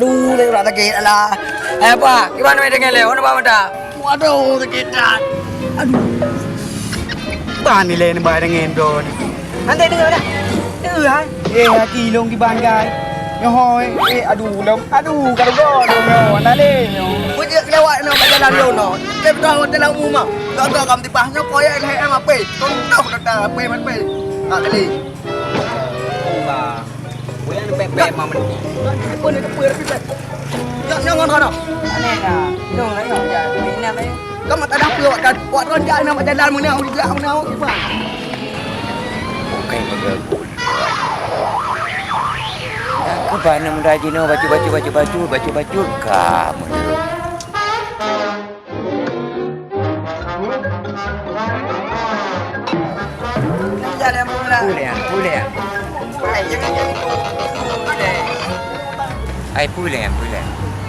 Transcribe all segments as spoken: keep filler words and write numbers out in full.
Aduh, lé urat sakét alah. Eh, Pak, kiban mé deungon lé? Hana ba mata. Waduh, sakét that. Aduh. Ban ilée neuba deungon droe ni. Nanti deungon dah. Deungon hai. Eh, haki lôn kiban gai. Nyoe hôi. Eh, aduh, lôn. Aduh, ka rugoe lôn nyoe. Hana lé nyoe. Beujeuet keulewat nyoe bak jalan lôn nyoe. Lé beutôi jalan umum ah. Gak-gak kam tipah nyoe koyak lhée am apé. Contoh kata apé man pé. Tak teli. Wah. Wah, ni pek-pek mah meunan. Pun ada pun ada pek. Nyok, nyok, ngon, ngon. Aneh dah. Nong, nong, ya. Ini apa ya? Kamu tak ada apa, wak, wak ron jak nak jalan mana, udah mana, udah. Bukan begitu. Aku bana muda jino bacut, bacut, bacut, bacut, bacut, bacut. Kamu dulu. Pulang, pulang. Ai, pulang, pulang.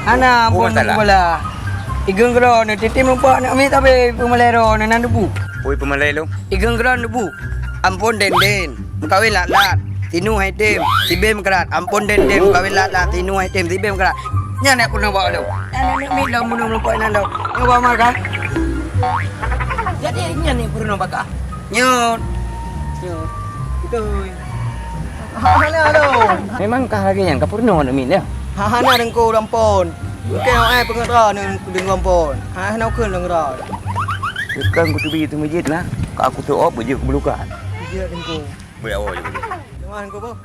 Hana, ampôn, masalah. Bola. Igeung keudroe nyoe, titim lumpah aneuk miet, tapi peumalée droe nyoe nan debu. Oi, peumalée lôn. Igeung keudroe debu. Ampôn den-den. Meukawen lat-lat, sinoe hai tem, sibée meukrat. Ampôn den-den, meukawen lat-lat, sinoe hai tem, sibée meukrat. Nyan nyang peunoh bak lôn. Nyan aneuk miet lôn bunoe meulumpok inan lôn. Nyoe bak ma ka? Jadi nyan nyang peunoh bak ka? Nyoe. Nyoe. Beutôi. Hana lôn. Memang kah lagée nyan ka peunoh aneuk miet nyoe? Hana Teungku, ampôn. Bukan hok ai peungeura deungon ampôn. Hana ukeuen deungon. Bukan kuteubiet teumeujeuet na, ka kuteuop beujeuet keubulukan. Beujeuet Teungku. Boleh awak je. Teuma Teungku boh.